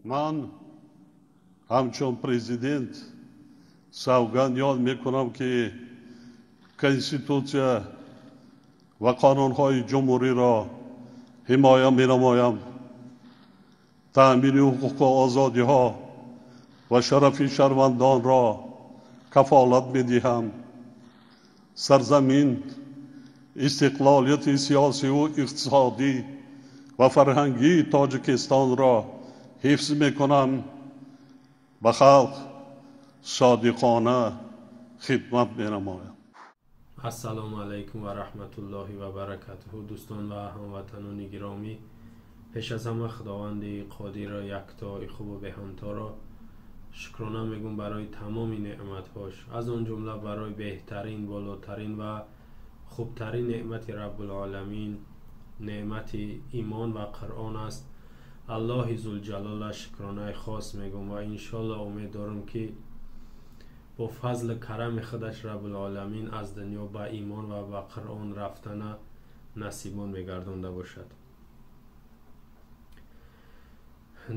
Ман ҳамчун президент савганд ёд мекунам, ки Конститутсия ва қонунҳои ҷумҳуриро ҳимоя менамоям, таъмини ҳуқуқу озодиҳо ва шарафи шаҳрвандонро кафолат медиҳам, сарзамин, истиқлолияти сиёсиву иқтисодӣ ва фарҳангии Тоҷикистонро ҳифз мекунам, ба халқ содиқона хидмат менамоям. Ассалому алайкум ва раҳматуллоҳи ва баракатуҳу. Дӯстон ва ҳамватанони гиромӣ, пеш аз ҳама Худованди Қодирро, яктои хубу беҳамторо шукрона мегӯм барои тамоми неъматҳош, аз он ҷумла барои беҳтарин, болотарин ва хубтарин неъмати Раббулоламин, неъмати имон ва Қуръон аст. Аллоҳи Зулҷалола шукронаи хос мегӯм ва иншоллоҳ умед дорам, ки бо фазли карами худаш Раббулоламин аз дунё ба имон ва ба Қуръон рафтана насибон мегардонда бошад.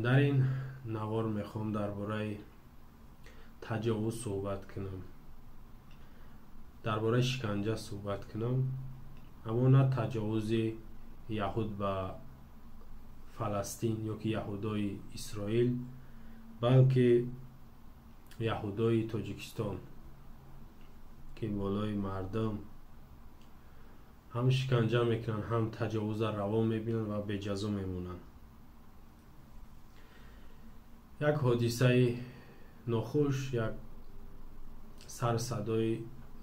Дар ин навор мехоҳам дар бораи таҷовуз суҳбат кунам, дар бораи шиканҷа суҳбат кунам, аммо на таҷовузи яҳуд ба Фаластин ё ки яҳудои Исроил, балки яҳудои Тоҷикистон, ки болои мардум ҳам шиканҷа мекунанд, ҳам таҷовуза раво мебинанд ва беҷазо мемонанд. Як ҳодисаи нохуш, як сарсадои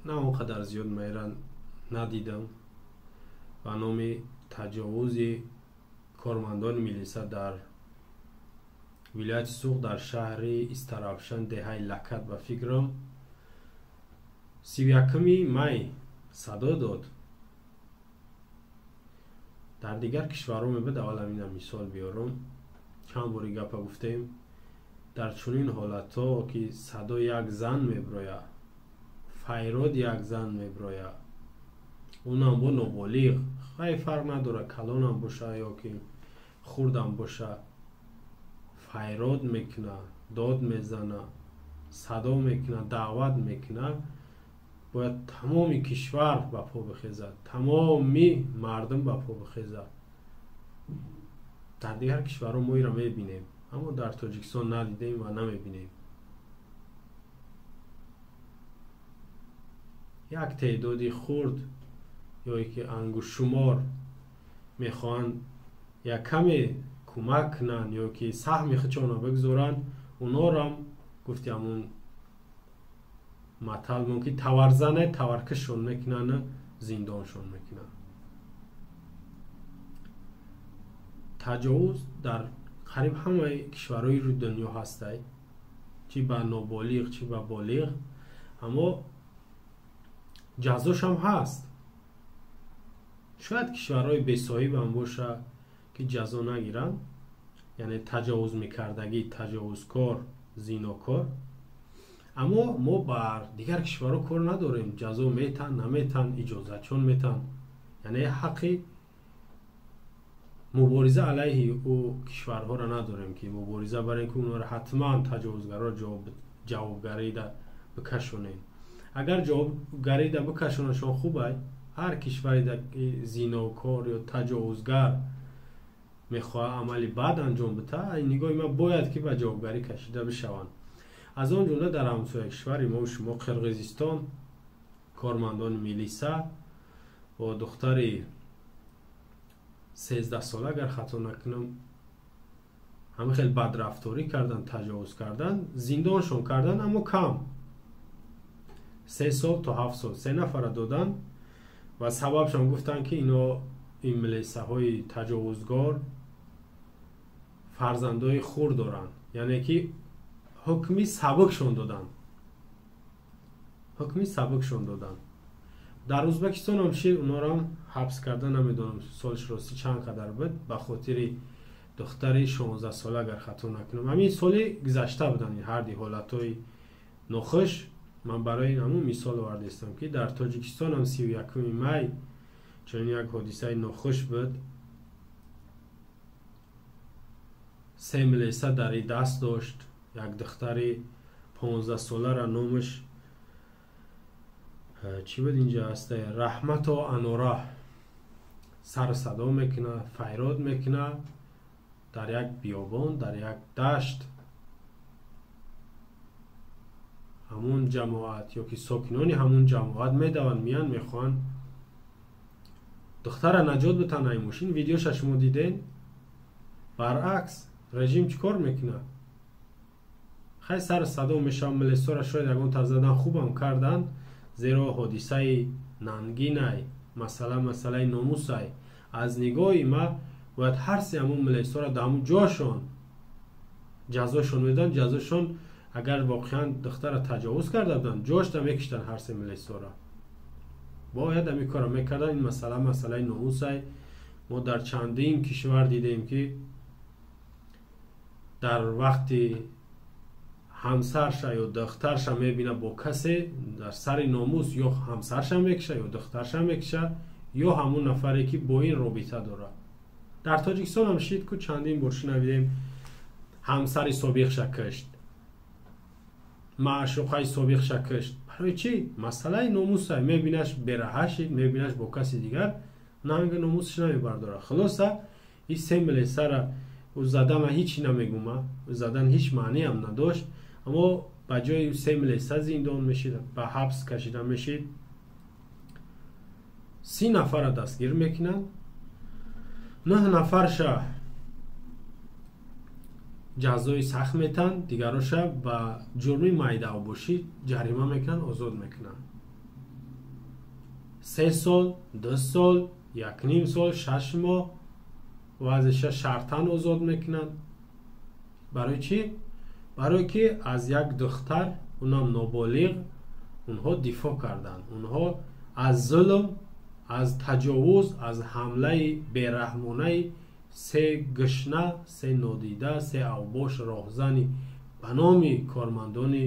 на он қадар зиёд майра надидам ба номи таҷовузи кормандони милиса дар вилояти Суғд, дар шаҳри Истаравшан, деҳаи Лакат. Ба фикрам 31 май садо дод. Дар дигар кишварҳо мебуд, аввал ҳамина мисол биёрам, чанд бори гапа гуфтем, дар чунин ҳолатҳо ки садо як зан меброяд, файрод як зан меброяд, унам бо ноболиғ, хай фарқ надорад, калонам боша ё ки хурдам боша, файрод мекуна, дод мезана, садо мекуна, даъват мекуна, бояд тамоми кишвар ба по бихезад, тамоми мардум ба по бихезад. Дар дигар кишварҳо мо инро мебинем, аммо дар Тоҷикистон надидем ва намебинем. Як теъдоди хурд ё ки ангуштшумор мехоҳанд як каме кӯмак кунанд ё ки саҳми худшонро бигзоранд, онорам гуфти ҳамун матал мумкин таварзане таваркашшон мекунанд, зиндоншон мекунанд. Таҷовуз дар қариб ҳамаи кишварҳои рӯи дунё ҳастай, чӣ ба ноболиғ, чӣ ба болиғ, аммо ҷазошам ҳаст. Шояд кишварҳои бесоҳибам боша ки ҷазо нагиранд, яъне таҷовуз мекардагӣ, таҷовузкор, зинокор, аммо мо бар дигар кишварҳо кор надорем. Ҷазо метан, наметан, иҷозатшон метан, яъне ҳаққи мубориза алайҳи ӯ кишварҳоро надорем, ки мубориза барем, ки онҳоро ҳатман таҷовузгарро ҷавобгарида бикашонем. Агар ҷавобгарида бикашонашон хубай, ҳар кишваре ки зинокор ё таҷовузгар мехоҳад амали бад анҷом бита, ин нигоҳи ман бояд ки ба ҷавобгарӣ кашида бишаванд. Аз он ҷумла дар ҳамсоя кишвари мо шумо Қирғизистон кормандони милиса бо духтари 13 сола, агар хато накунам, ҳама хел бадрафторӣ кардан, таҷовуз кардан, зиндоншон кардан, аммо кам, 3 сол то 7 сол, 3 нафара додан ва сабабшон гуфтанд, ки ино ин милисаҳои таҷовузгор фарзандои хур доранд, яъне ки ҳукми сабукшон доданд, ҳукми сабукшон доданд. Дар Ӯзбекистон ҳам ши онҳоро ҳабс карда, намедонам солш рости чанд қадар буд, ба хотири духтари 16 сола, агар хато накунам, ҳамин соли гузашта буданд ин ҳарди ҳолатҳои нохуш. Ман барои ҳамун мисол овардастам, ки дар Тоҷикистон ҳам 31 май чунин як ҳодисаи нохуш буд. Се милиса дар и даст дошт, як духтари 15 солара, номаш чӣ буд, инҷа ҳаста, Раҳмато Анора, сар садо мекуна, файрод мекуна дар як биёбон, дар як дашт. Ҳамун ҷамоат ё ки сокинони ҳамун ҷамоат медаванд, меянд, мехоҳанд духтара наҷот битан ай мошин. Видеоша шумо диден. Баръакс, режим чӣ кор мекунад? Хай, сар садо мешавад, милисора шояд ягон тар задан, хубам карданд, зеро ҳодисаи нангинай, масъала масъалаи номусай. Аз нигоҳи ма бояд ҳар се ҳамун милисора дар ҳамун ҷошон ҷазошон медоданд. Ҷазошон, агар воқеан духтара таҷовуз карда буданд, ҷошда мекиштанд ҳар се милисора. Бояд ҳамин корро мекарданд. Ин масъала масъалаи номусай. Мо дар чандин кишвар дидем, ки дар вақти ҳамсарша ё духтарша мебина бо касе, дар сари номус ё ҳамсарша мекиша, ё духтарша мекиша, ё ҳамун нафаре, ки бо ин робита дорад. Дар Тоҷикистон ҳам шид ку, чандин бор шунавидем, ҳамсари собиқша кишт, маъшуқаи собиқша кишт. Барои чӣ? Масъалаи номусай. Мебинаш бераҳа шид, мебинаш бо каси дигар, нанги номусш намебардорад. Хулоса, ин се милисара ӯ зада, ман ҳичи намегума, ӯ задан ҳеҷ маъниам надошт, аммо ба ҷои се милиса зиндон мешид, ба ҳабс кашида мешид. 30 нафарра дастгир мекунанд, 9 нафарша ҷазои сахт метанд, дигароша ба ҷурми майдаобошӣ ҷарима мекунанд, озод мекунанд. 3 сол, 2 сол, 1.5 сол, 6 моҳ, вазиша шартан озод мекунанд. Барои чӣ? Барое ки аз як духтар, унам ноболиғ, онҳо дифоъ карданд. Онҳо аз зулм, аз таҷовуз, аз ҳамлаи бераҳмонаи се гушна, се нодида, се авбош роҳзани ба номи кормандони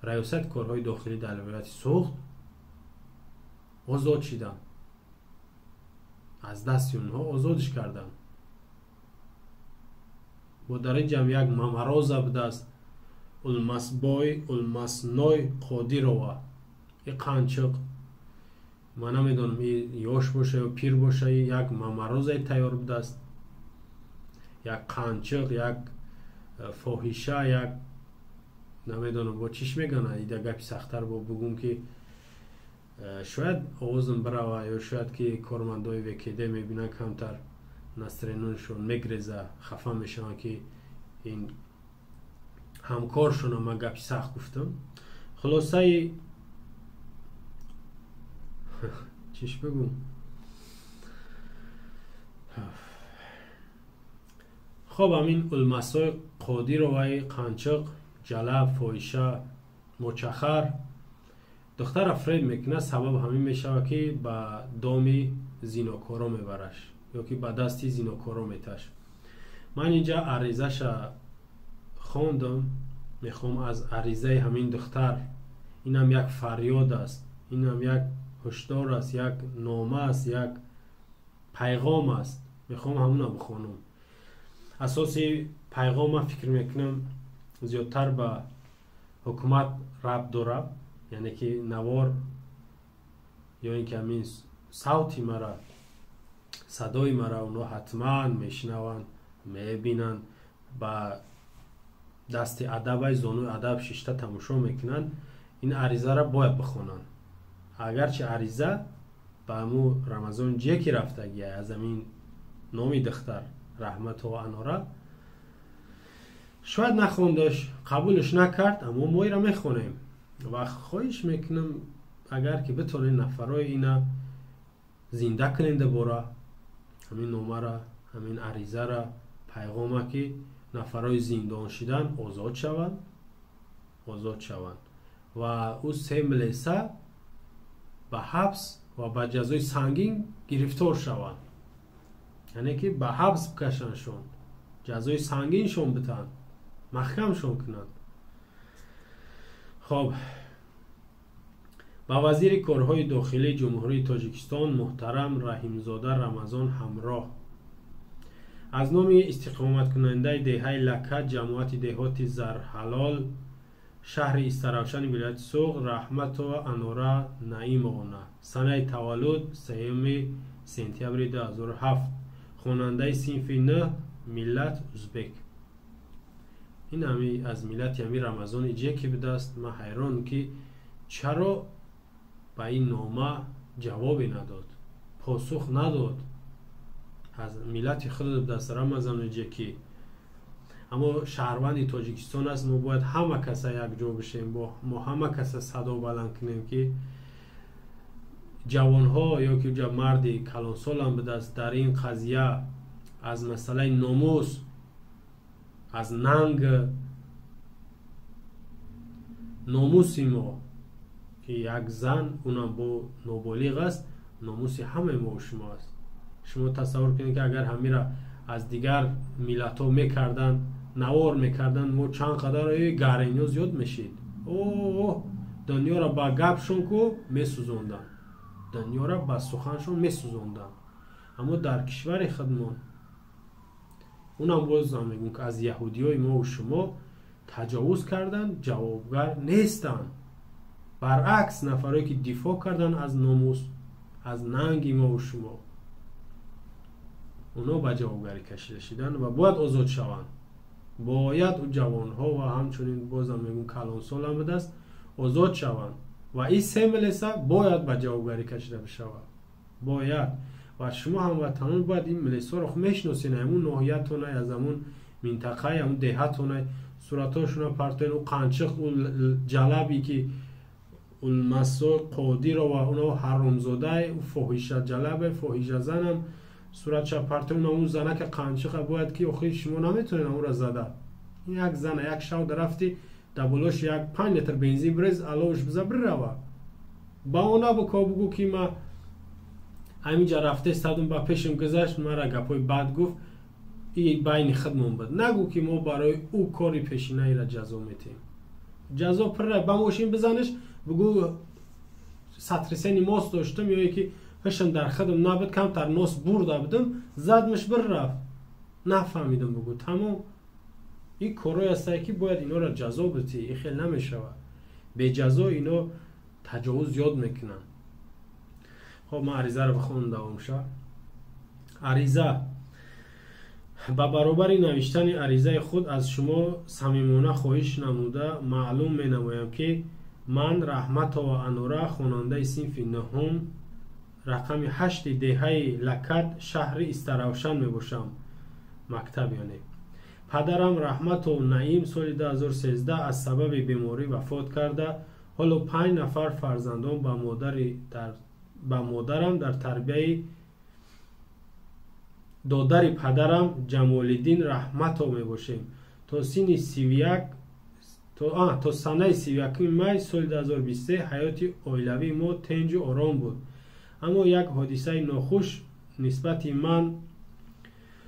раёсати корҳои дохилӣ дар вилояти Суғд озод шиданд. Аз дасти онҳо озодиш карданд. Бо дар ин ҷамъ як мамароза будааст, Улмасбой, Улмасной Қодирова. И қанчиқ, ман намедонам, и ёш боша ё пир боша, як мамарозаи тайёр будааст, як қанчиқ, як фоҳиша, як намедонам бо чиш мегӯянд. Ида гапи сахттар бо бугум, ки шояд овозам бирава, ё шояд ки кормандои ВКД мебинанд, камтар настроениешон мегреза, хафа мешаванд, ки ин ҳамкоршона ман гапи сахт гуфтам. Хулосаи чиш бигӯм? Хоб, ҳамин Улмасои Қодироваи қанчиқ, ҷалаб, фоҳиша, мочахар духтара фреб мекунад. Сабаб ҳамин мешавад, ки ба доми зинокоро мебараш ё ки ба дасти зинокоро меташ. Ман инҷа аризаша хондам. Мехоҳам аз аризаи ҳамин духтар, инам як фарёд аст, инам як ҳушдор аст, як нома аст, як пайғом аст, мехоҳам ҳамуна бихонам. Асоси пайғом, ман фикр мекунам, зиёдтар ба ҳукумат рабт дорад, яъне ки навор ё ин ки ҳамин савти мара, садои мара онҳо ҳатман мешунаванд, мебинанд, ба дасти адабай зонуи адаб шишта тамошо мекунанд. Ин аризаро бояд бихонанд. Агарчи ариза ба ҳаму Рамазон ҷеки рафтагия, аз ҳамин номи духтар Раҳматова Анора, шояд нахондаш, қабулш накард, аммо мо инро мехонем ва хоҳиш мекунам, агар ки битонед, нафарҳои ина зинда кунем дубора ҳамин номара, ҳамин аризара, пайғома, ки нафарҳои зиндон шидан озод шаванд, озод шаванд ва ӯ се милиса ба ҳабс ва ба ҷазои сангин гирифтор шаванд, яъне ки ба ҳабс бикашандшон, ҷазои сангиншон битаҳанд, маҳкамшон кунанд. Хоб, ба вазири корҳои дохилии Ҷумҳурии Тоҷикистон муҳтарам Раҳимзода Рамазон ҳамроҳ. Аз номи истиқоматкунандаи деҳаи Лакат, ҷамоати деҳоти Зарҳалол, шаҳри Истаравшани вилояти Суғд, Раҳматова Анора Наимовна. Санаи таваллуд 3 сентябри 2007. Хонандаи синфи 9, миллат узбек. Ин ҳами аз миллати ҳами Рамазони ҷеки будааст. Ман ҳайрон, ки чаро ба ин нома ҷавобе надод, посух надод. Аз миллати худ будааст Рамазони ҷеки, аммо шаҳрванди Тоҷикистон аст. Мо бояд ҳама каса якҷо бишем, мо ҳама каса садо баланд кунем, ки ҷавонҳо ё ки ҷа марди калонсолам будааст, дар ин қазия аз масъалаи номус, аз нанг номуси мо, ки як зан, унам бо ноболиғ аст, номуси ҳамаи мо шумо аст. Шумо тасаввур кунед, ки агар ҳамира аз дигар миллатҳо мекарданд, навор мекарданд, мо чанд қадар гарениё зиёд мешид. О, дунёро ба гапшон ку месӯзонданд, дунёро ба суханшон месӯзонданд. Аммо дар кишвари худмон, унам боз ҳам мегӯм, ки аз яҳудиёи мову шумо таҷовуз карданд, ҷавобгар нестанд. Баръакс, нафарое ки дифоъ карданд аз номус, аз нанги мову шумо, оно ба ҷавобгарӣ кашида шиданд ва бояд озод шаванд. Бояд ҷавонҳо ва ҳамчунин, бозам мегӯм, калонсолам будааст, озод шаванд ва ин се милиса бояд ба ҷавобгарӣ кашида бишавад. Бояд. Ва шумо ҳамватанон бояд ин милисаро мешиносед, ҳамун ноҳиятонай, аз ҳамун минтақаи, ҳамун деҳатонай, суратҳошона партоен. Ӯ қанчиқ, ӯ ҷалабе ки Улмасо Қодирова, оно ҳаромзодай, ӯ фоҳиша ҷалабе, фоҳишазанам суратша партоен. Ҳамун занака қанчиқа бояд, ки охир шумо наметавонед ҳамонро зада. Ин як зана, як шав дарафти, дар болош як 5 литр бензин бирез, аловш биза, бирава. Ба она буко, бугӯ, ки ма ҳаминҷа рафте стадум, ба пешам гузашт, мара гапҳои бад гуфт. И байни худмон буд. Нагӯ, ки мо барои ӯ кори пешинаира ҷазо метиҳем. Ҷазо пирра, ба мошин бизаниш, бугӯ, сотрясение мозг доштам ё ки ҳушам дар худам набуд, камтар нос бурда будам, задмиш, бир рафт, нафаҳмидам, бугӯ, тамом. Ин корое ҳастае, ки бояд инора ҷазо битӣ. Ин хел намешавад, беҷазо ино таҷовуз зиёд мекунанд. Хоб, ман аризаро бихонам, давом ша. Ариза. Ба баробари навиштани аризаи худ аз шумо самимона хоҳиш намуда маълум менамоям, ки ман, Раҳматова Анора, хонандаи синфи нӯҳум, рақами ҳашти деҳаи Лакат, шаҳри Истаравшан мебошам. Мактаб яъне. Падарам Раҳматов Наим соли 2013 аз сабаби беморӣ вафот карда. Ҳоло панҷ нафар фарзандон ба модарам дар тарбияи додари падарам Ҷамолиддин Раҳматов мебошем. То синни сивяк, то санаи 31 май соли 2023 ҳаёти оилавии мо тинҷу ором буд, аммо як ҳодисаи нохуш нисбати ман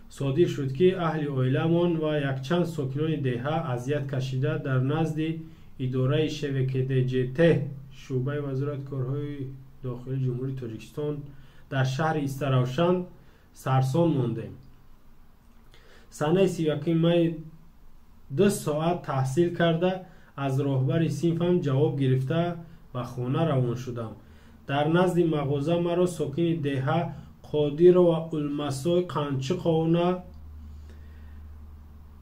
содир шуд, ки аҳли оиламон ва якчанд сокинони деҳа азият кашида, дар назди идораи ШВКДЖТ, шӯъбаи Вазорати корҳои дохилии Ҷумҳурии Тоҷикистон дар шаҳри Истаравшан сарсон мондем. Санаи 31 май 2 соат таҳсил карда, аз роҳбари синфам ҷавоб гирифта, ба хона равон шудам. Дар назди мағоза маро сокини деҳа Қодирова Улмасой Қанчиқовна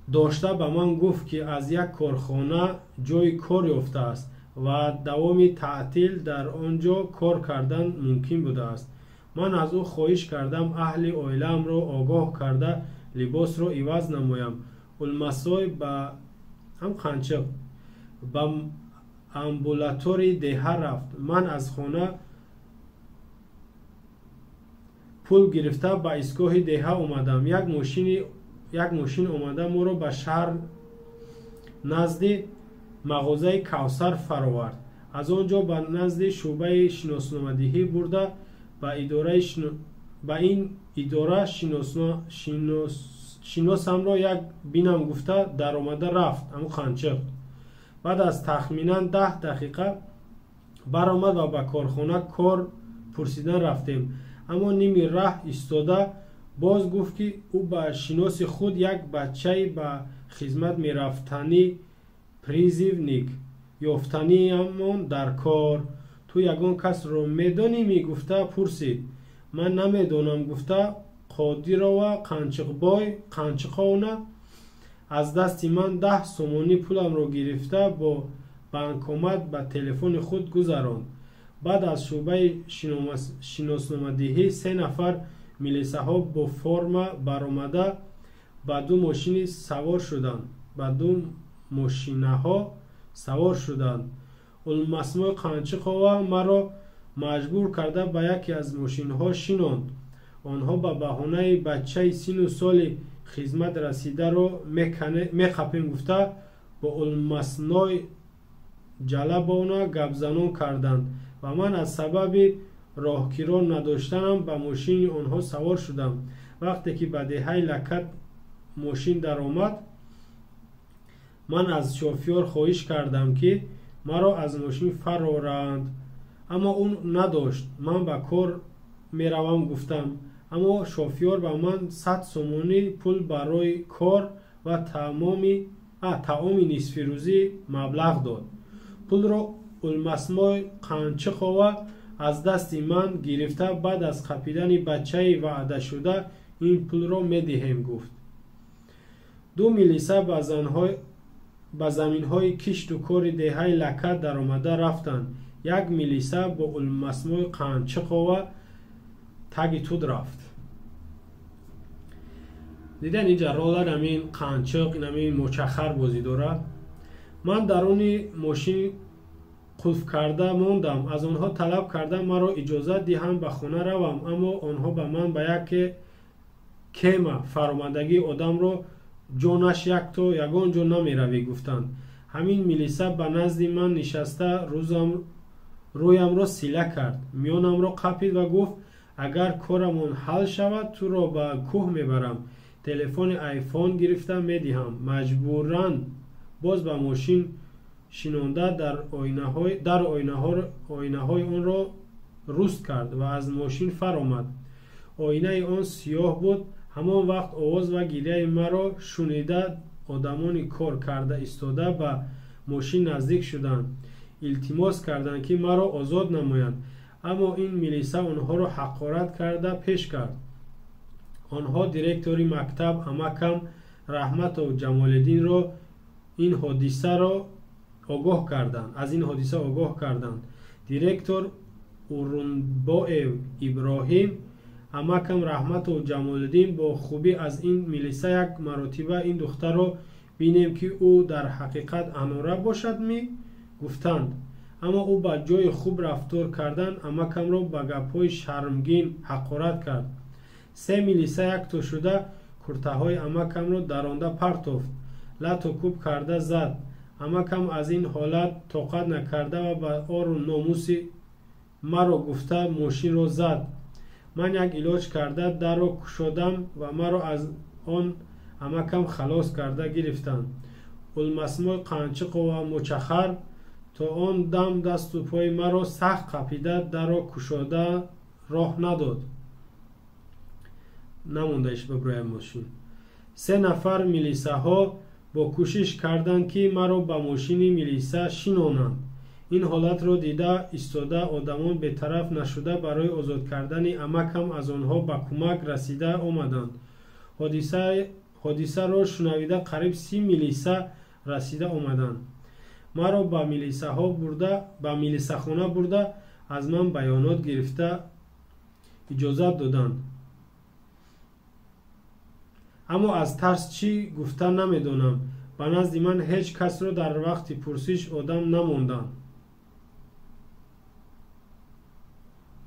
дошта, ба ман гуфт, ки аз як корхона ҷойи кор ёфтааст ва давоми таътил дар он ҷо кор кардан мумкин будааст. Ман аз ӯ хоҳиш кардам, аҳли оилаамро огоҳ карда, либосро иваз намоям. Улмасой ба ҳам қанчиқ ба амбулатории деҳа рафт. Ман аз хона пул гирифта, ба истгоҳи деҳа омадам. Як мошин омада, моро ба шаҳр назди мағозаи Кавсар фаровард. Аз он ҷо ба назди шӯъбаи шиносномадиҳӣ бурда, ба ин идора шиносамро як бинам гуфта, даромада рафт. Аму қанчиқ баъд аз тахминан 10 дақиқа баромад ва ба корхона кор пурсидан рафтем, аммо ними раҳ истода Боз гуфт, ки ӯ ба шиноси худ як бачаи ба хизмат мерафтанӣ призывник ёфтаниамон дар кор. Ту ягон касро медонӣ, мегуфта пурсид. Ман намедонам, гуфта Қодирова Қанчиқбой Қанчиқовна аз дасти ман 10 сомонӣ пуламро гирифта бо банкомат ба телефони худ гузаронд. Баъд аз шӯъбаи шиносномадиҳӣ се нафар милисаҳо бо форма баромада ба ду мошини савор шуданд, ба ду мошинаҳо савор шуданд. Улмасмои Қанчиқова маро маҷбур карда ба яке аз мошинҳо шинонд. Онҳо ба баҳонаи бачаи сину соли хизмат расидаро меқапем гуфта бо Улмасной Ҷалабовна гапзанон карданд ва ман аз сабаби роҳкиро надоштанам ба мошини онҳо савор шудам. Вақте ки ба деҳаи Лакат мошин даромад, ман аз шофёр хоҳиш кардам, ки маро аз мошин фароранд, аммо ӯ надошт. Ман ба кор меравам, гуфтам, аммо шофёр ба ман 100 сомонӣ пул барои кор ва таоми нисфирӯзӣ маблағ дод. Пулро Улмасмой Қанчиқова аз дасти ман гирифта, баъд аз қапидани бачаи ваъдашуда ин пулро медиҳем, гуфт. Ду милиса ба заминҳои кишту кори деҳаи Лакат даромада рафтанд. Як милиса бо Улмасмои Қанчиқова таги туд рафт. Дидан инҷа ролар ҳамин Қанчиқ, ҳамин мочахар бозӣ дорад. Ман даруни мошин қулф карда мондам. Аз онҳо талаб кардам, маро иҷозат диҳанд ба хона равам, аммо онҳо ба ман ба яке кема фаромадагии одамро ҷонаш якто ягон ҷо намеравӣ, гуфтанд. Ҳамин милиса ба назди ман нишаста рӯямро сила кард, миёнамро қапид ва гуфт: агар корамон ҳал шавад, туро ба кӯҳ мебарам, телефони айфон гирифта медиҳам. Маҷбуран боз ба мошин шинонда дар оинаҳои онро руст кард ва аз мошин фаромад. Оинаи он сиёҳ буд. Ҳамон вақт овоз ва гиряи маро шунида одамони кор карда истода ба мошин наздик шуданд, илтимос карданд, ки маро озод намоянд, аммо ин милиса онҳоро ҳақорат карда пеш кард. Онҳо директори мактаб амакам Раҳматов Ҷамолиддинро ин ҳодисаро огоҳ карданд, аз ин ҳодиса огоҳ карданд. Директор Урунбоев Иброҳим амакам Раҳматов Ҷамолиддин бо хубӣ аз ин милиса як маротиба ин духтарро бинем, ки ӯ дар ҳақиқат Анора бошад, ми гуфтанд, аммо ӯ ба ҷои хуб рафтор кардан амакамро ба гапҳои шармгин ҳақорат кард. Се милиса якто шуда куртаҳои амакамро даронда партофт, лату кӯб карда зад. Амакам аз ин ҳолат тоқат накарда ва ба ору номуси маро гуфта мошинро зад. Ман як илоҷ карда дарро кушодам ва маро аз он амакам халос карда гирифтанд. Улмасмои Қанчиқова мочахар то он дам дасту пои маро сахт қапида дарро кушода роҳ надод. Намондаиш ба броя мошин. Се нафар милисаҳо бо кӯшиш карданд, ки маро ба мошини милиса шинонанд. Ин ҳолатро дида истода одамон бетараф нашуда барои озод кардани амакам аз онҳо ба кӯмак расида омаданд. Ҳодисаро шунавида қариб 30 милиса расида омаданд. Маро ба милисаҳо бурда, ба милисахона бурда аз ман баёнот гирифта иҷозат доданд. Аммо аз тарс чӣ гуфта намедонам. Ба назди ман ҳеҷ касро дар вақти пурсиш одам намонданд.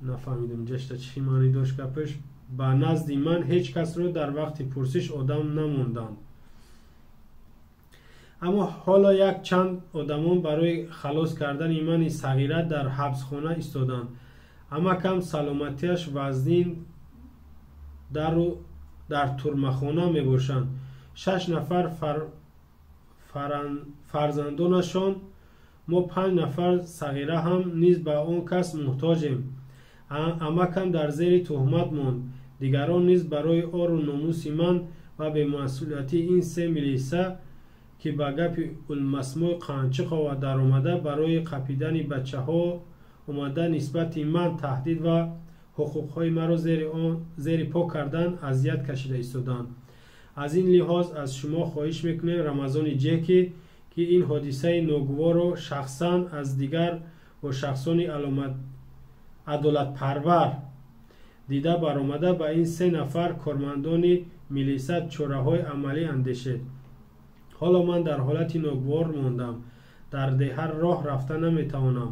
Нафаҳмидам ҷашта чӣ маънӣ дошт гапаш. Ба назди ман ҳеҷ касро дар вақти пурсиш одам намонданд. Аммо ҳоло як чанд одамон барои халос кардани мани сағира дар ҳабсхона истоданд. Амакам саломатиаш вазнин дар турмахона мебошанд. 6 нафар фарзандонашон, мо 5 нафар сағира ҳам низ ба он кас муҳтоҷем. Амакам дар зери туҳмат монд. Дигарон низ барои ору номуси ман ва бемасъулияти ин се милиса, ки ба гапи Улмасмои Қанчиқова даромада барои қапидани бачаҳо омада нисбати ман таҳдид ва ҳуқуқҳои маро зери по кардан азият кашида истоданд. Аз ин лиҳоз аз шумо хоҳиш мекунем, Рамазони Ҷеки, ки ин ҳодисаи ногуворро шахсан аз дигар бо шахсони адолатпарвар дида баромада ба ин се нафар кормандони милиса чораҳои амалӣ андешед. Ҳоло ман дар ҳолати ногувор мондам, дар деҳа роҳ рафта наметавонам.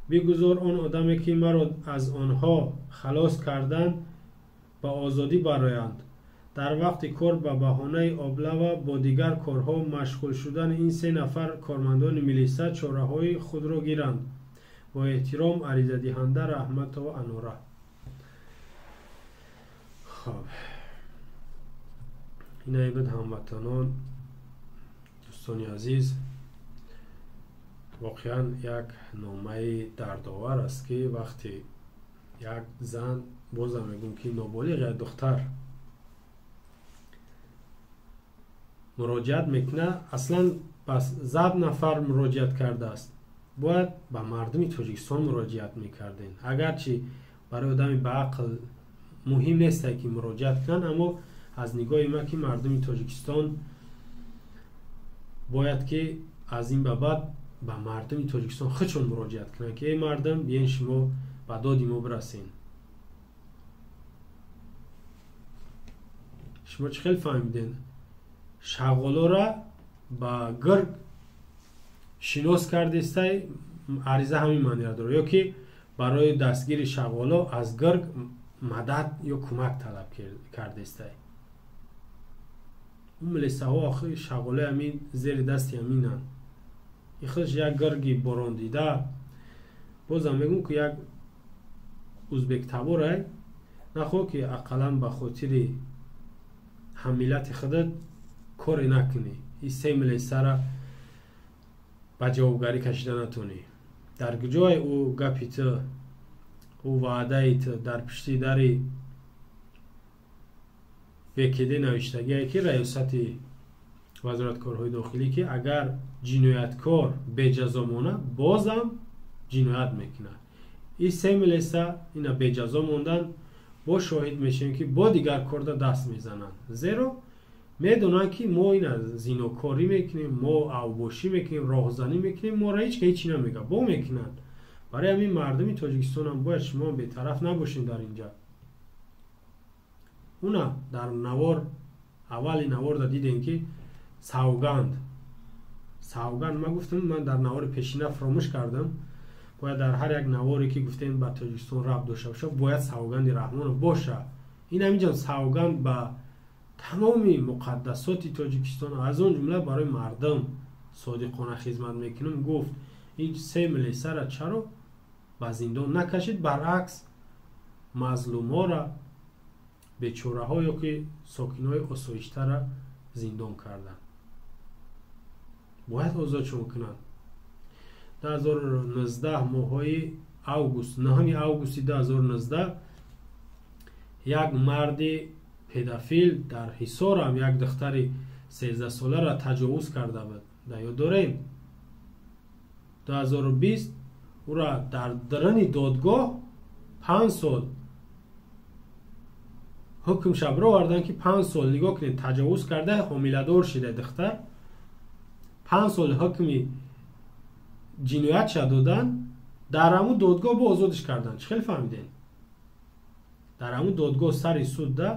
Бигузор он одаме, ки маро аз онҳо халос карданд, ба озодӣ бароянд. Дар вақти кор ба баҳонаи облава бо дигар корҳо машғул шудани ин се нафар кормандони милиса чораҳои худро гиранд. Бо эҳтиром, аризадиҳанда Раҳматова Анора. Хоб, инае буд, ҳамватанон, дӯстони азиз. Воқеан як номаи дардовар аст, ки вақте як зан, бозам мегӯм, ки ноболиғ як духтар муроҷиат мекунад, аслан ба зад нафар муроҷиат кардааст, бояд ба мардуми Тоҷикистон муроҷиат мекардем. Агарчи барои одами ба ақл муҳим несте, ки муроҷиат кунанд, аммо аз нигоҳи ман, ки мардуми Тоҷикистон бояд ки аз ин ба баъд ба мардуми Тоҷикистон худшон муроҷиат кунанд, ки эй мардум, биен шумо ба доди мо бирасен. Шумо чӣ хел фаҳмиден? Шағолора ба гирг шинос кардестай, ариза ҳамин маънира дорад, ё ки барои дастгири шағоло аз гирг мадад ё кӯмак талаб кардестай. Ун милисаҳо охири шағолои ҳамин зери дасти ҳаминанд. Ин худаш як гирги борондида. Бозам мегӯм, ки як узбектаборай, нахоҳ ки ақаллан ба хотири ҳаммиллати худат коре накунӣ, ин се милисара ба ҷавобгарӣ кашида натонӣ. Дар куҷое ӯ гапи ту, ӯ ваъдаи ту? Дар пишти дари ВКД навиштагие, ки раёсати вазорати корҳои дохилӣ, ки агар ҷинояткор беҷазо монад, бозам ҷиноят мекунад. Ин се милиса ина беҷазо мондан, бо шоҳид мешавем, ки бо дигар корда даст мезананд, зеро медонанд, ки мо ина зинокорӣ мекунем, мо авбошӣ мекунем, роҳзанӣ мекунем, моро ҳеч ка ҳечи намега, бо мекунанд. Барои ҳамин мардуми Тоҷикистонам бояд шумо бетараф набошед дар инҷа. Уна дар навор, аввали наворда дидем, ки савганд, савганд ман гуфтам, ман дар навори пешина фаромӯш кардам. Бояд дар ҳар як наворе, ки гуфтем ба Тоҷикистон рабт дошта бошад, бояд савганди Раҳмонов боша. Ин ҳаминҷо савганд ба тамоми муқаддасоти Тоҷикистон, аз он ҷумла барои мардум содиқона хизмат мекунам гуфт. Ин се милисара чаро ба зиндон накашид? Баръакс, мазлумора, бечораҳо ё ки сокинои осоиштара зиндон карданд. Бояд озодшон кунанд. 2019 моҳҳои август, 9 августи 2019, як марди педофил дар Ҳисорам як духтари 13-соларо таҷовуз карда буд. Дар ёд дорем? 2020 ӯра дар дарани додгоҳ 5 сол ҳукмша бироварданд, ки 5 сол, нигоҳ кунед, таҷовуз карда, ҳомиладор шида духтар, 5 сол ҳукми ҷиноятша доданд, дар ҳамун додгоҳ бо озодиш карданд. Чӣ хел фаҳмидем? Дар ҳамун додгоҳ сари судда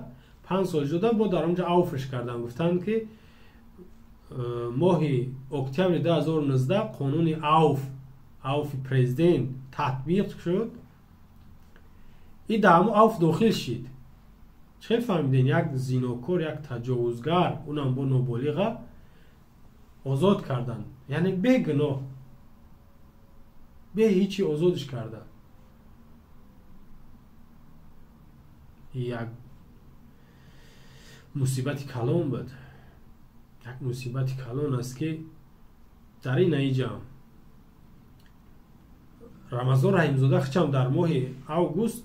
5 сол додан, бо дар онҷо авфш карданд, гуфтанд, ки моҳи октябри 2019 қонуни авф, авфи президент татбиқ шуд, и дар ҳамун авф дохил шид. Чӣ хел фаҳмидем? Як зинокор, як таҷовузгар, унам бо ноболиға озод карданд, яъне бегуноҳ, бе ҳичи озодиш карданд. Як мусибати калон буд, як мусибати калон аст, ки дар ин наиҷам Рамазон Раҳимзода хичам дар моҳи август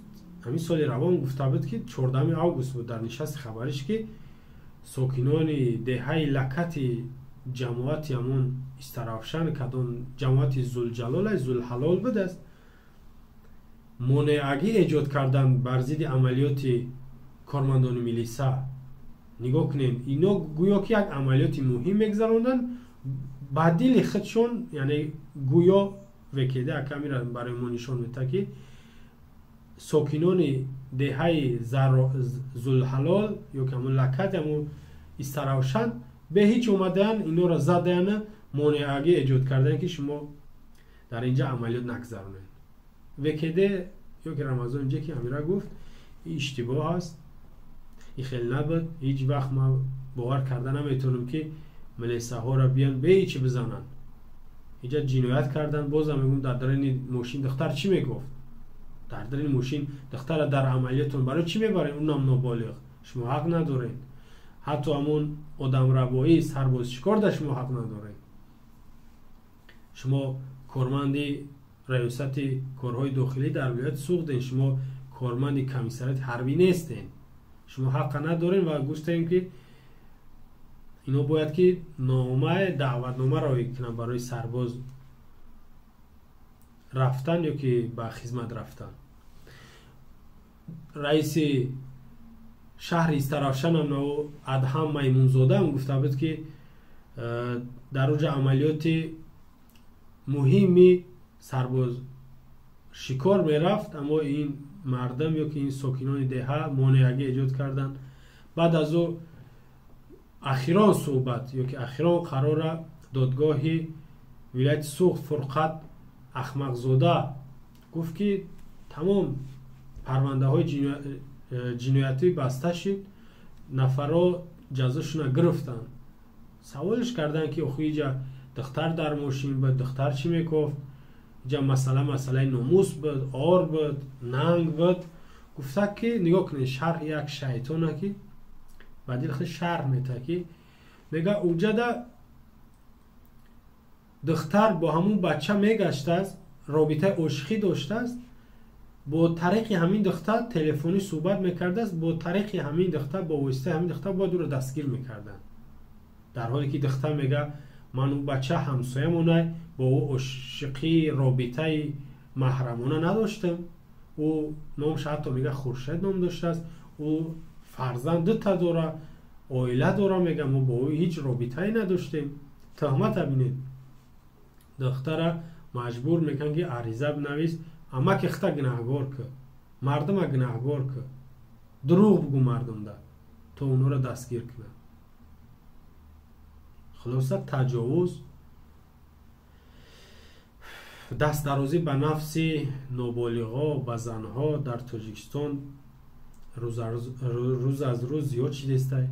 Ҳамин соли равон гуфта буд, ки 14 август буд, дар нишасти хабариш, ки сокинони деҳаи Лакати ҷамоати ҳамон Истаравшан, кадом ҷамоати Зулҷалола, Зулҳалол будааст, монеагӣ эҷод карданд бар зидди амалиёти кормандони милиса. Нигоҳ кунем, ино гӯё ки як амалиёти муҳим мегузаронданд ба дили худшон, яъне гӯё ВКД акамира барои мо нишон медиҳад, ки сокинони деҳаи Зулҳалол ё ки ҳамон Лакат, ҳамон Истаравшан бе ҳеҷ омадаанд, инора задаанд, монеагӣ эҷод карданд, ки шумо дар инҷа амалиёт нагузаронед. ВКД ё ки Рамазон инҷа ки амира гуфт, иштибоҳ аст, ин хеле набуд. Ҳеҷ вақт ман бовар карда наметавонам, ки милисаҳоро биён бе ҳечи бизананд. Инҷа ҷиноят карданд. Бозам мегӯм, дар дарини мошин духтар чӣ мегуфт? Дар дарини мошин духтара дар амалиётон барои чӣ мебаред? Унам ноболиғ, шумо ҳақ надоред. Ҳатто ҳамон одамрабоӣ, сарбозшикор дар шумо ҳақ надоред. Шумо корманди раёсати корҳои дохилӣ дар вилояти Суғден, шумо корманди комиссариати ҳарбӣ нестен, шумо ҳаққа надоред. Ва гуфтем, ки ино бояд ки номаи даъватнома роӣ кунанд барои сарбоз рафтан ё ки ба хизмат рафтан. Раиси шаҳри Истаравшанам Адҳам Маймунзодаам гуфта буд, ки дар оҷа амалиёти муҳими сарбоз шикор мерафт, аммо ин мардам ё ки ин сокинони деҳа монеагӣ эҷод карданд. Баъд аз ӯ ахирон суҳбат ё ки ахирон қарора додгоҳи вилояти Суғд Фурқат Ахмақзода гуфт, ки тамом парвандаҳои ҷиноятӣ баста шуд, нафарро ҷазошона гирифтанд. Саволш карданд, ки охи иҷа духтар дар мошин буд, духтар чӣ мегуфт? Иҷа масъала масъалаи номус буд, ор буд, нанг буд. Гуфта, ки нигоҳ кунед, шарҳ як шайтона, ки ба дили худ шарҳ метаҳад, ки мега уҷада духтар бо ҳамун бача мегаштааст, робитаи ошиқӣ доштааст, бо тариқи ҳамин духтар телефонӣ суҳбат мекардааст, бо тариқи ҳамин духтар, бо воситаи ҳамин духтар бояд ӯро дастгир мекарданд, дар ҳоле ки духтар мега, ман ӯ бача ҳамсоямонай, бо ӯ ошиқӣ, робитаи маҳрамона надоштам. Ӯ номш ҳатто мега Хуршед ном доштааст, ӯ фарзанд дута дора, оила дора, мега мо бо ӯ ҳеҷ робитае надоштем. Тӯҳмата бинед, духтара маҷбур мекунанд, ки ариза бинавис, амаки хита гунаҳгор ки, мардума гунаҳгор ки, дурӯғ бугӯ мардумда, то онҳоро дастгир кунанд. Хулоса, таҷовуз, дастдарозӣ ба нафси ноболиғо, ба занҳо дар Тоҷикистон рӯз аз рӯз зиёд шидестай.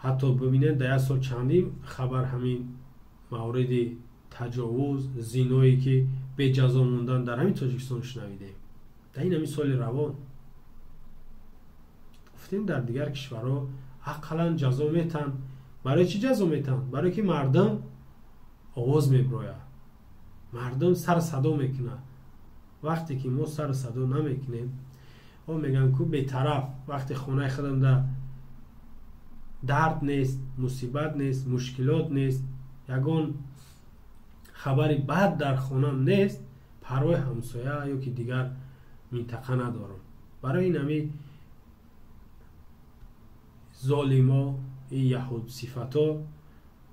Ҳатто бибинед, дар як сол чандин хабар ҳамин мавриди таҷовуз, зиное ки беҷазо мондан дар ҳамин Тоҷикистон шунавидем. Дар ин ҳамин соли равон гуфтем, дар дигар кишварҳо ақаллан ҷазо метаҳанд. Барои чӣ ҷазо метаҳанд? Барое ки мардум овоз мебирояд, мардум сар садо мекунад. Вақте ки мо сару садо намекунем, о мегӯям ку бетараф, вақте хонаи худамда дард нест, мусибат нест, мушкилот нест, ягон хабари бад дар хонам нест, парвои ҳамсоя ё ки дигар минтақа надорам. Барои ин ҳами золимо, ин яҳудсифато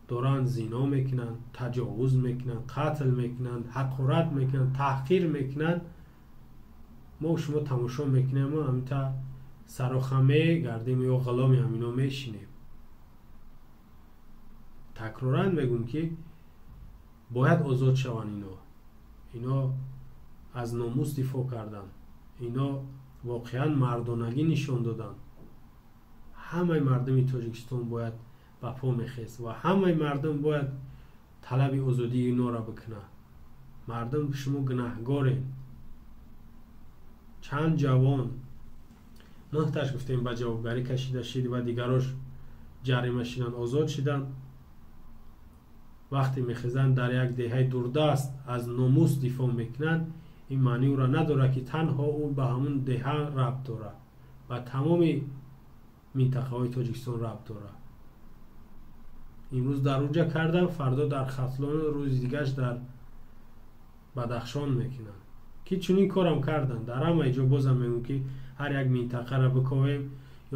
доранд зино мекунанд, таҷовуз мекунанд, қатл мекунанд, ҳақорат мекунанд, таҳқир мекунанд. Мо шумо тамошо мекунем, ҳамита сарохаме гардем ё ғуломи ҳамино мешинем. Такроран мегӯм, ки бояд озод шаванд ино. Ино аз номус дифоъ карданд, ино воқеан мардонагӣ нишон доданд. Ҳамаи мардуми Тоҷикистон бояд ба по мехест ва ҳамаи мардум бояд талаби озодии инора бикунад. Мардум, шумо гунаҳгорем. Чанд ҷавон, нӯҳташ гуфтем, ба ҷавобгарӣ кашида шид ва дигарош ҷарима шиданд, озод шиданд. Вақте мехезанд, дар як деҳаи дурдаст аз номус дифоъ мекунанд. Ин маъни ӯро надорад, ки танҳо ӯ ба ҳамун деҳа рабт дорад, ба тамоми минтақаҳои Тоҷикистон рабт дорад. Имрӯз дар уҷа кардан, фардо дар Хатлон, рӯзи дигаш дар Бадахшон мекунанд, ки чунин корам карданд. Дар ҳамаи ҷо бозам мегӯм, ки ҳар як минтақаро биковем,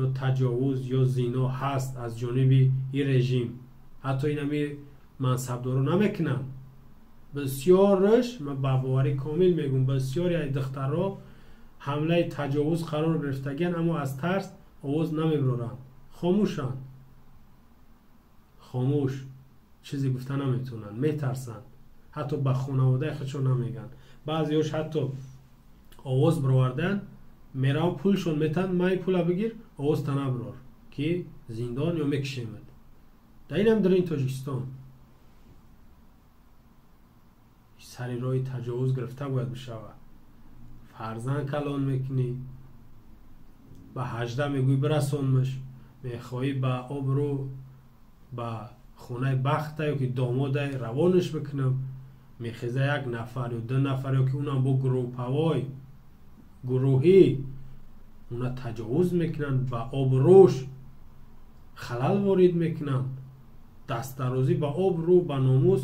ё таҷовуз ё зино ҳаст аз ҷониби ин режим. Ҳатто инами мансабдоро намекунанд. Бисёрш, ман ба боварӣ комил мегӯм, бисёре аз духтарҳо ҳамлаи таҷовуз қарор гирифтагианд, аммо аз тарс овоз намебароранд, хомӯшанд, хомӯш, чизе гуфта наметавонанд, метарсанд, ҳатто ба хонаводаи худшон намегӯянд. Баъзеҳош ҳатто овоз баровардаанд, мераванд пулшон метаҳанд, май пула бигир, овозта набарор, ки зиндон ё мекишемад. Дар инам дар ин Тоҷикистон сари роҳи таҷовуз гирифта бояд бишавад. Фарзанд калон мекунӣ, ба 18 мегӯӣ бирасонмаш, мехоҳӣ ба обрӯ, ба хонаи бахта ё ки домодай равонаш бикунам, мехеза як нафар ё ду нафар ё ки унам бо группавой гурӯҳӣ уна таҷовуз мекунанд, ба обрӯш халал ворид мекунанд. Дастдарозӣ ба обрӯ, ба номус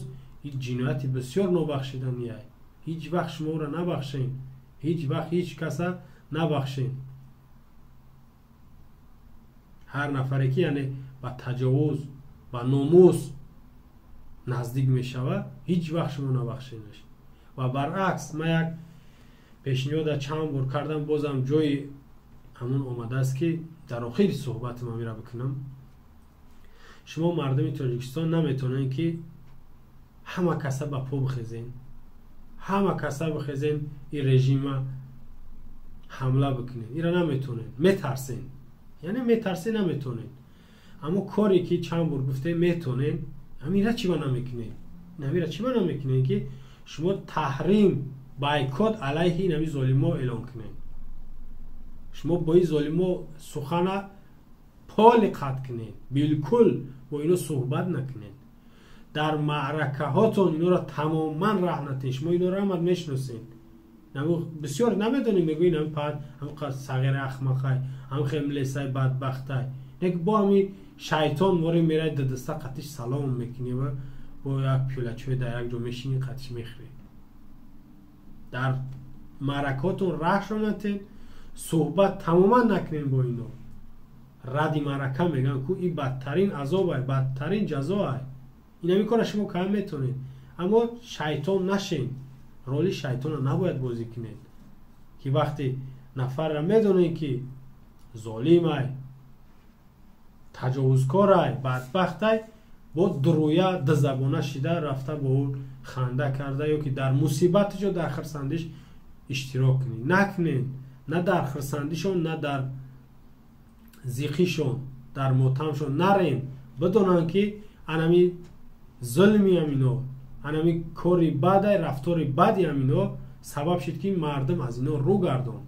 ин ҷинояти бисёр нобахшиданиай. Ҳеҷ вақт шумо ӯро набахшен, ҳеҷ вақт ҳеҷ каса набахшен. Ҳар нафаре ки яъне ба таҷовуз, ба номус наздик мешавад, ҳеҷ вақт шумо набахшенаш. Ва баръакс, ман як пешниҳода чанд бор кардам, бозам ҷои ҳамон омадааст, ки дар охири суҳбати ман мера бикунам. Шумо мардуми Тоҷикистон наметавонед, ки ҳама каса ба по бихезен, ҳама каса бихезен ин режима ҳамла бикунед. Ира наметавонед, метарсен, яъне метарсен, наметавонед. Аммо коре ки чанд бор гуфтем метавонед, ҳамира чӣ ба намекунед? Ҳамира чӣ ба намекунед, ки шумо таҳрим, бойкот алайҳи инами золимо эълон кунед? Шумо бо ин золимо сухана поли қатъ кунед, билкул бо ино суҳбат накунед. Дар маъракаҳотон инора тамоман раҳ натед. Шумо инора ҳамат мешиносед, бисёр намедонем, мегӯи ҳам пад ҳам сағири ахмақай, ҳам хемлесай бадбахтай. Нек бо ҳами шайтон вори мерай дадаста қатиш салом мекунӣ ва бо як пиёлачой дар як ҷо мешинӣ, қатиш мехӯрӣ. Дар маъракаҳотон раҳшон натед, суҳбат тамоман накунед бо ино. Ради маърака мегӯянд ку ин бадтарин азобай, бадтарин ҷазоай. Инами кора шумо кам метавонед, аммо шайтон нашен, роли шайтонро набояд бозӣ кунед, ки вақте нафарра медонед, ки золимай, таҷовузкорай, бадбахтай, бо дуруя дузабона шида рафта бо ӯ ханда карда ё ки дар мусибаташ ё дар хирсандиш иштирок кунед. Накунед, на дар хирсандишон, на дар зиқишон, дар мотамшон нарен. Бидонанд, ки анами зулми амино, анами кори бадай, рафтори бади амино сабаб шуд, ки мардум аз ино рӯ гардон.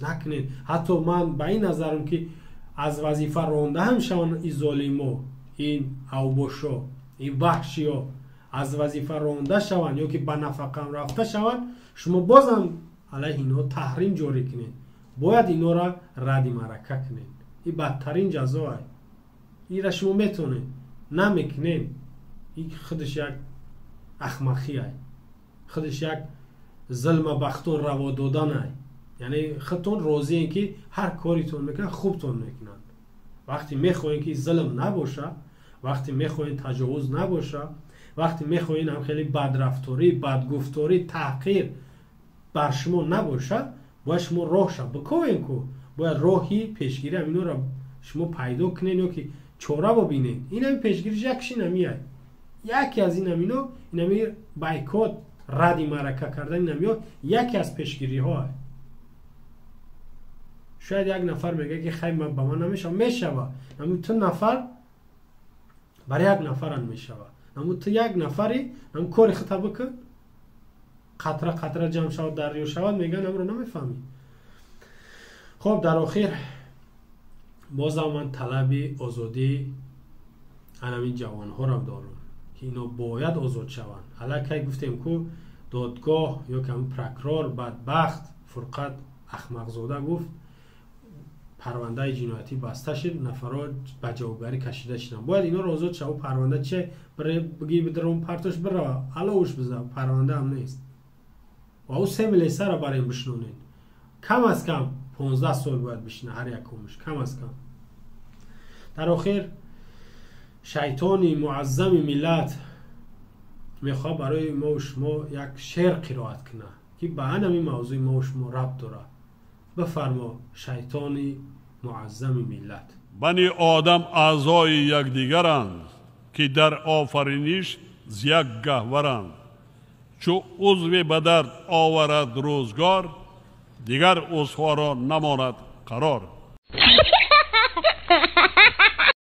Накунед. Ҳатто ман ба ин назарам, ки аз вазифа ронда ҳам шаванд ин золимо, ин авбошо, ин ваҳшиё аз вазифа ронда шаванд ё ки ба нафақам рафта шаванд, шумо бозам алайҳи ино таҳрим ҷорӣ кунед. Бояд инора ради маърака кунед. Ин бадтарин ҷазоай. Инра шумо метавонед, намекунед. Ин худаш як ахмақиай, худаш як зулма бахтон раво доданай. Яъне худтон розиен, ки ҳар коритон мекунанд, хубтон мекунанд. Вақте мехоҳем, ки зулм набоша, вақте мехоҳем таҷовуз набоша, вақте мехоҳем ҳам хеле бадрафторӣ, бадгуфторӣ, таҳқир бар шумо набошад, бояд шумо роҳша биковем ку, бояд роҳи пешгирӣ ҳаминора шумо пайдо кунед ё ки чора бибинед. Инами пешгириш якш инамияй, яке аз инамино инами бойкот, ради маърака кардан инамиё яке аз пешгириҳо. Шояд як нафар мегӯяд, ки хай, ба ман намешава. Мешава. Наму ту нафар бар як нафарам мешава. Наму ту як нафари, наму кори хута бикун, қатра қатра ҷамъ шавад, дарё шавад, мегӯянд, амро намефаҳмӣ. Хоб, дар охир бозам ман талаби озодии анамин ҷавонҳоро дорам, ки ино бояд озод шаванд. Аллакай гуфтем ку Додгоҳ ё ки ҳамн прокурор бадбахт Фурқат Ахмақзода гуфт, парвандаи ҷиноятӣ баста шид, нафарҳо ба ҷавобгарӣ кашида шуданд. Бояд инҳоро озод шава. Парванда че, биги бидарон партош бирава, аловуш биза, парванда ҳам нест. Ва ӯ се милисара барем бишнонед, кам аз кам 15 сол бояд бишина ҳар якумш, кам аз кам. Дар охир, шайтони муаззами миллат мехоҳад барои мову шумо як шеър қироат кунад, ки ба ҳамин мавзӯи мову шумо рабт дорад. Бифармо, шайтони муаззами миллат. Бани одам аъзои якдигаранд, ки дар офариниш з як гаҳваранд. Чу узве ба дард оварад рӯзгор, дигар узвҳоро намонад қарор.